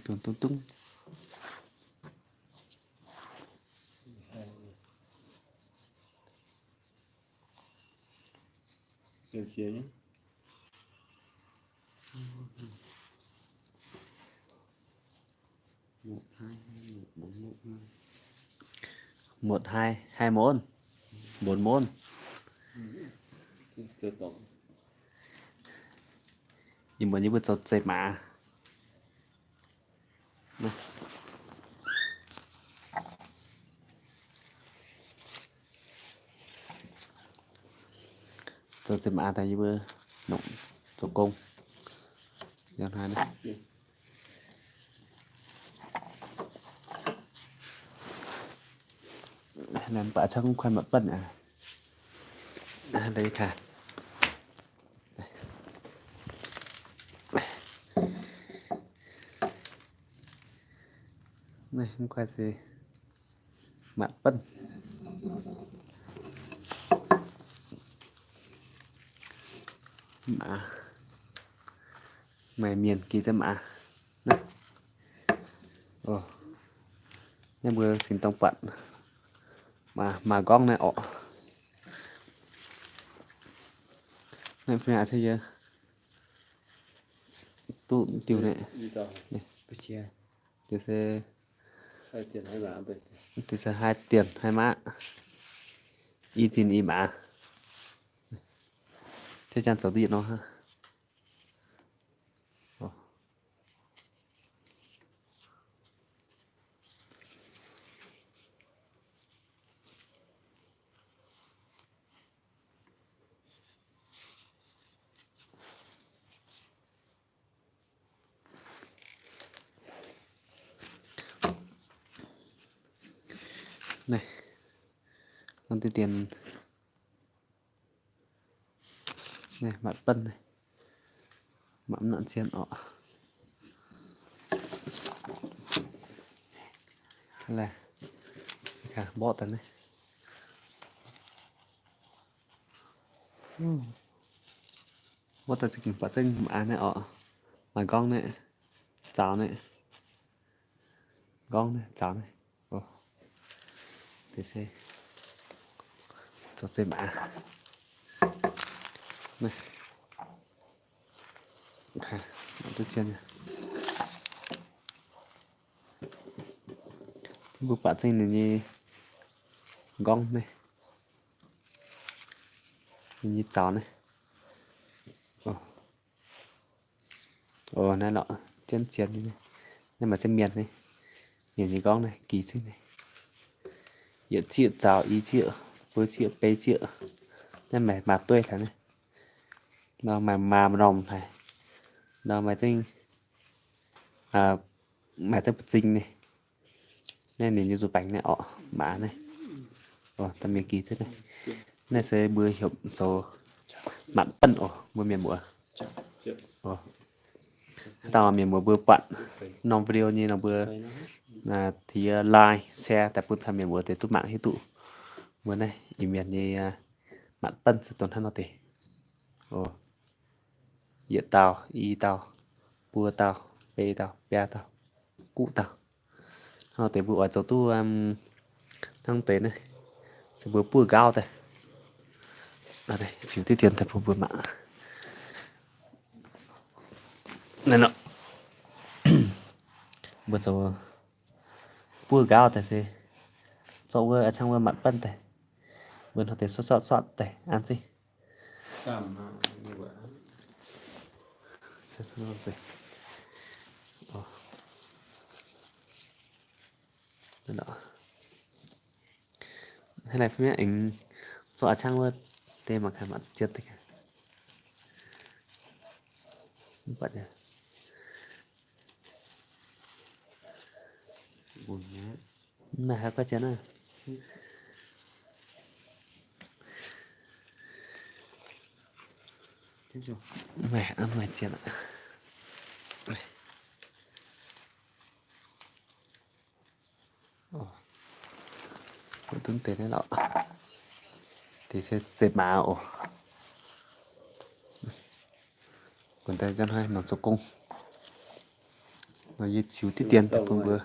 Dungv dungv dungv. Muotc hai, hai môn, mbuonx môn. Ih muonz yie mbuo zoux zeiv-maaz. Zoux zeiv-maaz daaih yie mbuo nongc zoux gong. Yangh haaix naaiv. Naaiv mv baac cangv mv kuanh matc banh aqv. Naaiv kaax. Naaiv mv kuanh se matc banh. Maaz, maaih mienh gih za'maaz. Naaiv, naaiv mbuo sin dongh buatc maaz, maaz nqorngv naaiv orqc. Naaiv mv aqv, yie duqv diuh naaiv. Deix se, deix se haih dienc haih maaz, i zinh i maaz. Tov jang zoux ndiev nor hnangv. Naaiv, norm deix dienx. Naaiv matc banh naaiv, mangc mv nangc zien orqc. Mborqv daaih naaiv. Mborqv daaih za'gengh buatc zengv maaz naaiv orqc. Maaz nqorngv naaiv, zaaux naaiv, nqorngv naaiv, zaaux naaiv. Deix se zoux zeiv-maaz. Mbuo buatc zengv ninh nyei nqorngv naaiv, ninh nyei zaaux naaiv. Naaiv lorqc, zien zien nyei. Naaiv maaih zengv mienh naaiv, mienh nyei nqorngv naaiv gih zengv naaiv. Yietc zieqv zaaux, i zieqv, buo zieqv, beiv zieqv. Naaiv maaih maaz dueiv hlaax naaiv. Nor maaih maaz m'normh hlaax. Nor maaih zengv, maaih zengv ba'zing naaiv. Naaiv ninh nyei nzuih baengx naaiv orqc, maaz naaiv. Da'mienh gih zengv naaiv. Naaiv se mbuo heuc zoux matc banh oc, mbuo mienh muoz. Haaix dauh mienh muoz mbuo buatc norm video nyei nor mbuo tengx like, share daaih bun camv mienh muoz deix duqv mangc hiuv duqv mbuo naaiv Iu-Mienh nyei matc banh se dongh hnangv nor deix. Yietc dauh, i dauh, buo dauh, beiv dauh, biaa dauh, guqv dauh. Hnangv nor deix mbuo oix zoux duqv hnangv deix naaiv, se mbuo buov nqaauv daaih. Ziux diqv dien daaih bun mbuo mangc. Naaiv nor, mbuo zoux buov nqaauv daaih se zorqv wuov, a'cangv wuov matc banh daaih, mbuo hnangv deix sortv sortv sortv daaih an zengv. Hnangv naaiv fai mienh aengx zorqv a'cangv wuov deix mangc gaax matc jienv deix. Mv maaih haaix guai zien aqv. Mv maaih, mv maaih zien aqv. Dunv deix naaiv lorqc. Deix se zeiv-maaz oc. Guonx daaih nzanv hnoi nongc zoux gong. Nor yie ziux diqv dien daaih bun mbuo.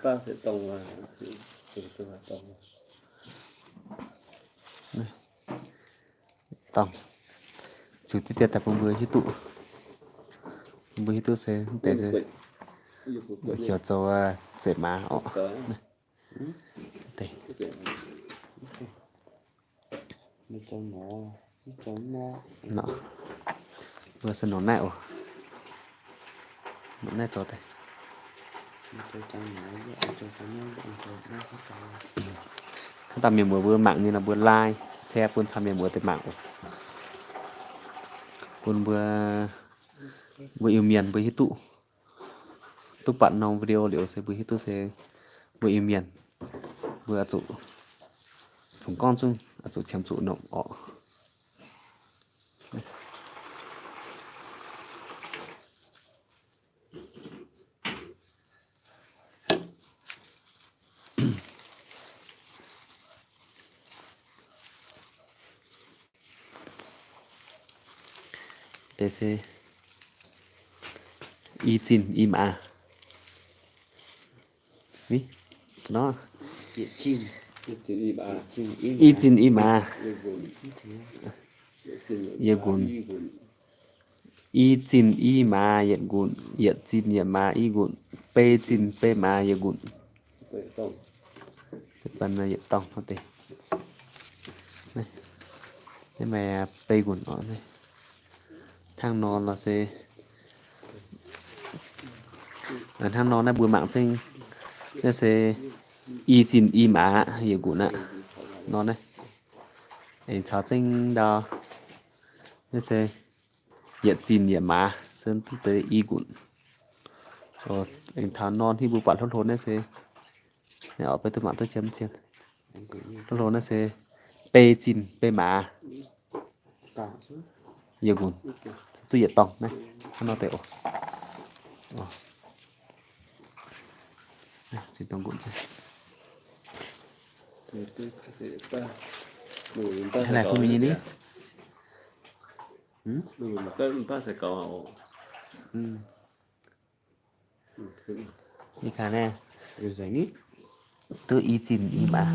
Dorngc. Ziux diqv dien daaih bun mbuo hiuv duqv. Bun mbuo hiuv duqv se mv deix se heuc zoux zeqc maaz orqc. Mbuo se nongc naaiv oc. Nongc naaiv zoux daaih. Hnangv dauh mienh muoz mbuo mangc nyei nor, mbuo like, share bun camv mienh muoz deix mangc oc. Bun mbuo, mbuo Iu-Mienh mbuo hiuv duqv, duqv buatc norm video liuz se mbuo hiuv duqv se mbuo Iu-Mienh mbuo oix zuqc fungx gorngv zungv oix zuqc qiemx zuqc nongc orqc. Deix se i zinh i maaz. I zinh i maaz yietc nqunc. I zinh i maaz yietc nqunc, yietc zinh yietc maaz i nqunc, bei zinh bei maaz yietc nqunc. Yietc dorngh deix. Naaiv maaih bei nqunc oc. Hnangv nor nor se, hnangv nor naaiv mbuo mangc zengv, naaiv se i zinh i maaz yietc nqunc aqv. Nor naaiv aengx caux zengv ndau, naaiv se yietc zinh yietc maaz se duqv deix i nqunc. Aengx taux norm hiuv mbuo buatc hlo hlo naaiv se, naaiv oix beiv duqv mangc duqv zien zien. Hlo hlo naaiv se bei zinh bei maaz yietc nqunc, duqv yietc dorngh naaiv. Hnangv nor deix oc. Zinh dorngh nqunc se hnangv naaic fun mingh nyei ni. Ni kaax naaiv duqv i zinh i maaz.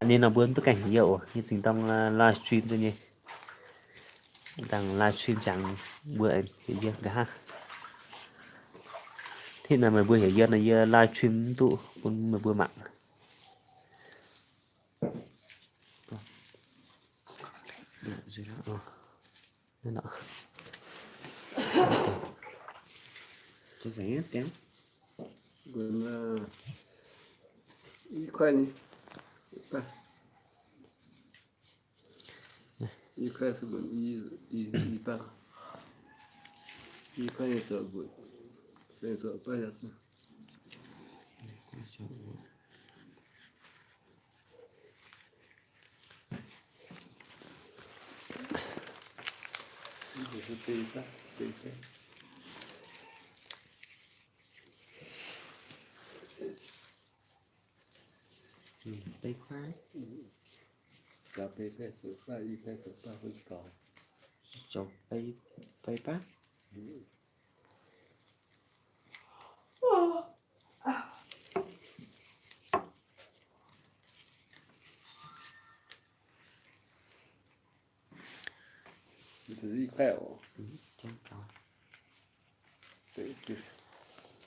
Ninh nor mbuo mv duqv gaengh heuc yie oc, yie zingh dangh live stream duqv nyei. Dangh live stream jangx mbuo heuc yie nqa'haav. Hitv naaic meih mbuo heuc yie nor, yie live stream mv duqv bun meih mbuo mangc.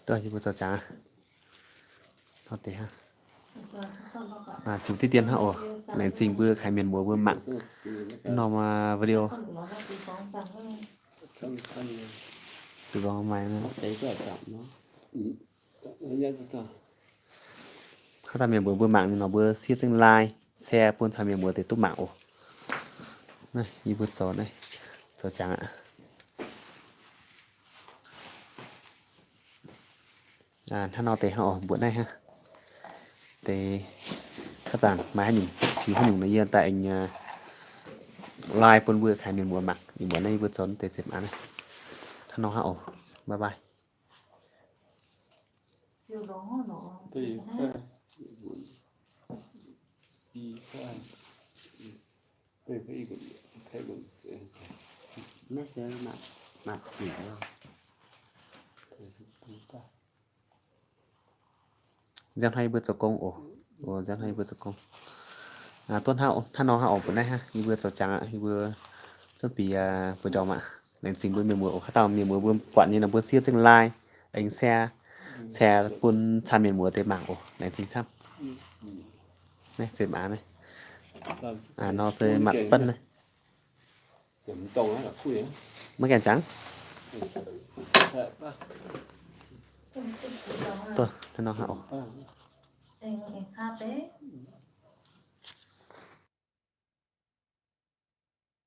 Dov yie mbuo zoux jangx hnangv deix hnangv. Ziux diqv dien hnangv oc. Laengz zingh mbuo kaaix mienh muoz mbuo mangc norm video. Hnangv daaih mienh mbuo mbuo mangc ninh nor mbuo siev zengv like, share bun caux mienh muoz deix duqv mangc oc. Naaiv yie mbuo zoux naaiv zoux jangx aqv. Hnangv nor deix hnangv oc, mbuoqc naaiv hnangv. Deix kaav zanc maaih haaix nyungc, ziux haaix nyungc nor yie daaih aengx like bun mbuo kaaix mienh muoz mangc. Ih mbuoqc naaiv yie mbuo zoux deix ziepc maaz naaiv. Hnangv nor hnangv oc. Bye bye. Naaiv se maaih, maaih bieqc loh. Nziaamv hnoi yie mbuo zoux gong oc. Nziaamv hnoi yie mbuo zoux gong. Duqv hnangv nor hnangv oc, mbuo naaiv hnangv yie mbuo zoux jangx aqv, yie mbuo cuotv biix mbuo ndorm aqv. Laengz zingh mbuo mienh muoz oc. Haaix dauh mienh muoz mbuo buatc nyei nor mbuo siev zengv like, aengx share, share bun camv mienh muoz deix mangc oc. Laengz zingh camv. Naaiv zinh aav naaiv. Nor se matc benv naaiv. Maiv gaengh jangx. Duqv hnangv nor hnangv oc.